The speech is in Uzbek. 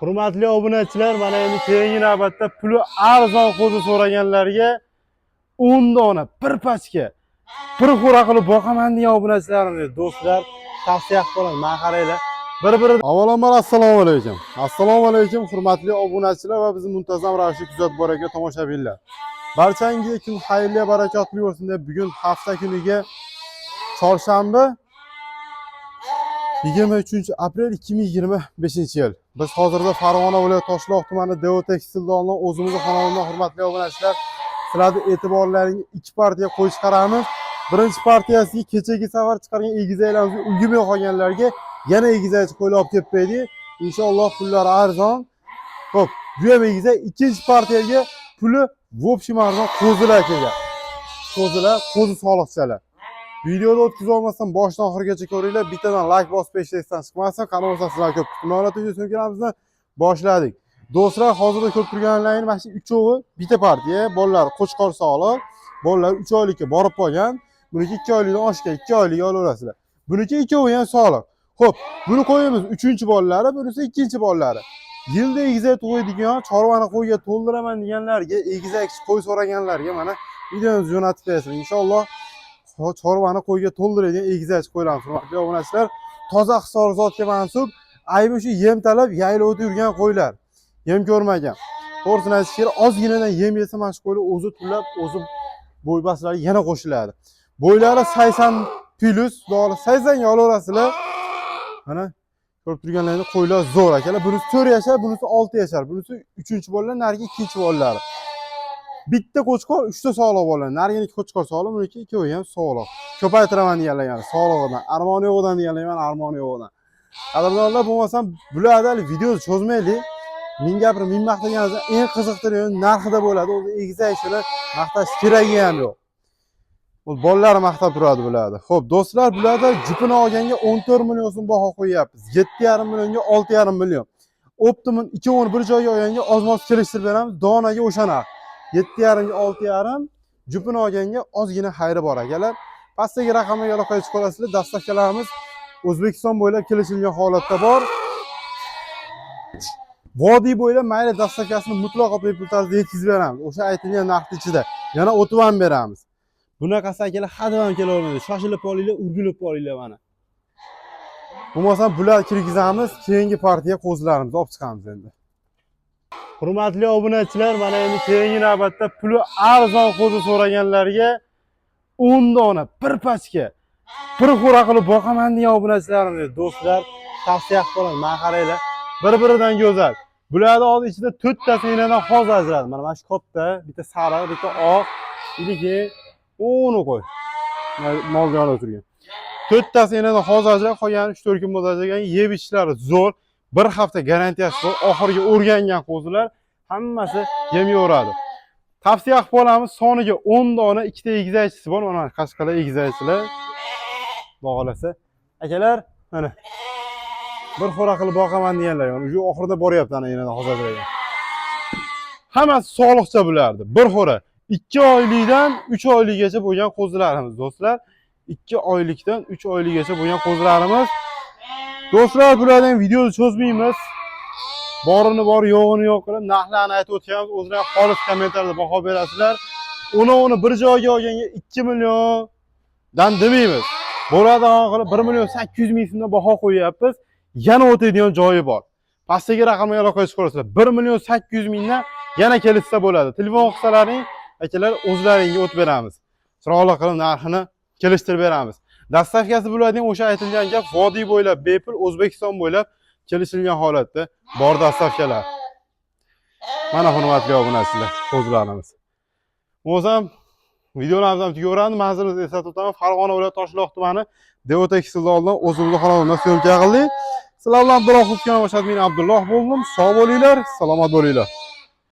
Hurmatli obunachilar, mana endi keyingi navbatda puli arzon qo'zi so'raganlarga 10 dona bir pachka bir xo'ra qilib boqaman degan obunachilarimga, do'stlar, tavsiya qilib qolaman. Mana qaranglar. Bir-biri. Avvalambor assalomu alaykum. Assalomu alaykum, hurmatli obunachilar va bizni muntazam ravishda kuzatib borayotgan tomoshabinlar. Barchangizga kun xayrli, barakotli bo'lsin deb bugun hafta kuniga chorshanba, 23 aprel 2025 yil. Biz hozirda Farg'ona viloyati Toshloq tumani Devo Tekstil oldidan o'zimizni xonadondan, hurmatli obunachilar, sizlarni e'tiborlaringizga ikki partiya qo'y chiqaramiz. Birinchi partiyasiga kechagi safar chiqargan egizaklarimizni ulgurmay qolganlarga yana egizakchi qo'ylar olib kelib berdik. Inshaalloh pullari arzon. Xo'p, bu ham egizak. Ikkinchi partiyaga puli в общем arzon qo'zilar kelgan. Qo'zilar, qo'zi soliqchalar. Videoda o'tkazib olmasdan boshidan oxirigacha ko'ringlar. Bittadan like bosib esdan chiqmasin. Qani bo'lsa sizlar ko'p kutmay video syomkalarimizni boshladik. Do'stlar, hozirda ko'rib turganlaringiz mana shu uchovi bitta partiya. Bolalar qo'chqor sog'liq. Bolalar 3 oylikka borib qolgan. Buniki 2 oylikdan oshgan, 2 oylik olaverasizlar. Buniki ikkovi ham sog'liq. Xo'p, buni qo'yamiz 3-bolalari, bunisi ikkinchi bolalari. Yilda egizak tug'adigan, chorvani qo'yga to'ldiraman deganlarga, egizak qo'y so'raganlarga mana videomizni jo'natib berasizlar. Inshaalloh chorvani qo'yga to'ldiradigan egizak qo'ylarimiz, hurmatli obunachilar. Toza Hisor zotga mansub, aybi shu yem talab yaylovda yurgan qo'ylar. Yem ko'rmagan. To'g'risini aytish kerak, ozginadan yem yesa mana shu qo'ylar o'zi tullab, o'zi bo'y baslari yana qo'shiladi. Bo'ylari 80 plus, dori 80 ga olaverasizlar. Mana ko'rib turganlaringiz qo'ylar zo'r akalar. Bunisi 4 yashar, bunisi 6 yashar. Bunisi 3-bolalar, narigi ikkinchi bolalari. Bitta qo'chqor, 3 ta sog'liq bolalar. Nariginiki qo'chqor sog'liq, buniki ikkovi ham sog'liq. Ko'paytiraman deganlar yana sog'lig'idan, armoni yo'g'idan deganlar mana armoni yo'g'idan. Qadrdonlar, bo'lmasam bularda hali videoni cho'zmaylik. Ming gapirib, ming maqtaganimizda eng qiziqtirgan narxida bo'ladi. O'zi egizak shular maqtash keragi ham yo'q. Bu bolalar maqtab turadi bularda. Xo'p, do'stlar, bularda jupini olganga 14 million so'm baho qo'yyapmiz. 7,5 millionga 6,5 million. Оптом ikkovini bir joyga olganga oz-moz kelishtirib beramiz. Donaga o'sha narx. 7,5 ga 6,5, jupini olganga ozgina xayri bor akalar. Pastdagi raqamga aloqaga chiqa olasizlar. Доставка larimiz O'zbekiston bo'ylab kelishilgan holatda bor. Vodiy bo'ylab mayli доставка sini mutlaqo bepul tarzda yetkazib beramiz. O'sha aytilgan narxni ichida. Yana o'tib ham beramiz. Bunaqasi akalar hadeb ham kelavermaydi. Shoshilib olinglar, urgilib olinglar mana. Bo'lmasam bular kirgizamiz, keyingi partiya qo'zilarimizni olib chiqamiz endi. Hurmatli obunachilar, mana endi keyingi navbatda puli arzon qo'zi so'raganlarga 10 dona bir pachka bir xo'ra qilib boqaman degan obunachilarimga, do'stlar, tavsiya qilib qolaman. Mana qaranglar, bir-biridan go'zal. Bularni hozir ichida to'rttasi enadan hozir ajradi. Mana shu katta, bitta sariq, bitta oq, bir keyin uni qo'y. Mol yonida turgan. To'rttasi enadan hozir ajrab, qolgani 3-4 kun bo'ldi ajragan. Yeb ichishlari zo'r. Bir hafta garantiyasi bor. Oxirgi o'rgangan qo'zilar hammasi yem yeveradi. Tavsiya qilib qolamiz, soniga 10 dona, ikkita egizakchisi bor. Mana qashqalar egizakchilar. Xudo xohlasa. Akalar, mana bir xo'ra qilib boqaman deganlar, yani уже oxirida boryapti ana enadan hozir ajragan. Hammasi sog'liqcha bulardi. Bir xo'ra. 2 oylikdan 3 oylikgacha bo'lgan qo'zilarimiz, do'stlar. 2 oylikdan 3 oylikgacha bo'lgan qo'zilarimiz. Do'stlar, bulardan videoni cho'zmaymiz. Borini bor, yo'g'ini yo'q qilib narxlarni aytib o'tyapmiz. O'zinglar xolis kommentariyada baho berasizlar. Uni bir joyga olganga 2 milliondan demaymiz. Bo'ladigan qilib 1 million 800 ming so'mdan baho qo'yyapmiz. Yana o'tadigan joyi bor. Pastdagi raqamga aloqaga chiqarasizlar. 1 million 800 mingdan yana kelishsa bo'ladi. Telefon qilsalaring, akalar, o'zlaringga o'tib beramiz. Chiroyli qilib narxini kelishtirib beramiz. Доставка si bo'ladigan o'sha aytilgan gap, vodiy bo'ylab bepul, O'zbekiston bo'ylab kelishilgan holatda bor доставка lar. Mana hurmatli obunachilar, qo'zilarimiz. Bo'lmasam videolarimizni ham tugaveramiz. Manzilimizni eslatib o'taman. Farg'ona viloyati Toshloq tumani Devo Tekstil oldidan o'zimizni xonadonda syomka qildik. Sizlar bilan biroq o'tgan men Abdulloh bo'ldim. Sog' bo'linglar, salomat bo'linglar.